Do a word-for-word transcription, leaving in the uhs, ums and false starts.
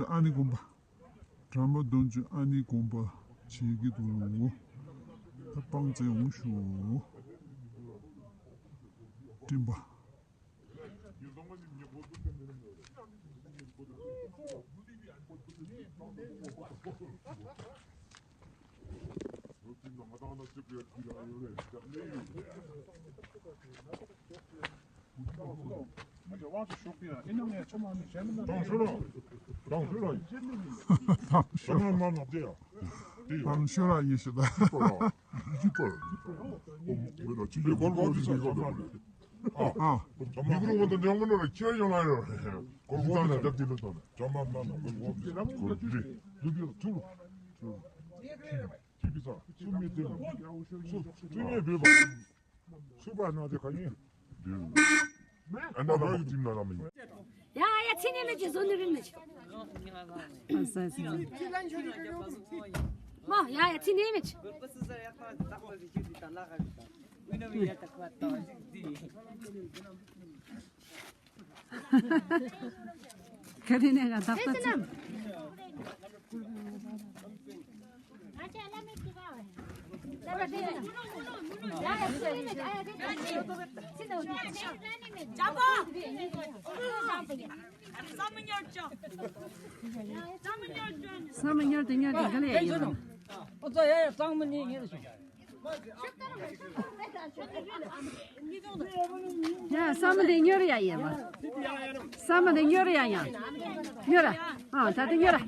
ཨ་ནི་དགོན་པ། གྲྭ་པ་བདུན་ཅུ་ཨ་ནི་དགོན་པ་བྱེད་ཀྱི་འདུག་ད་སྤང་རྩེ་འོང་ཞུ། སྤྲིན་པ། ཡ་ཡ་ཚེ་ནས་མེད་ཀྱི་བཟོ་ནི་རིན་མེད་ཀྱི། མོ་ཡ་ཡ་ཚེ་ནས་མེད་ཀྱི། ཁ་རི་ནས་ང་ཐག་པ་ཚུགས། བསམ་མི་ཉོར་དེ་ཉོར་དེ་ག་ལས་ཡིན་ནམ། ཡ་བསམ་མི་དེ་ཉོར་ཡ་ཡིན་པ། བསམ་མི་དེ་ཉོར་ཡ་ཡ། ཉོར་ར། ཨ་ད་དེ་ཉོར་ར།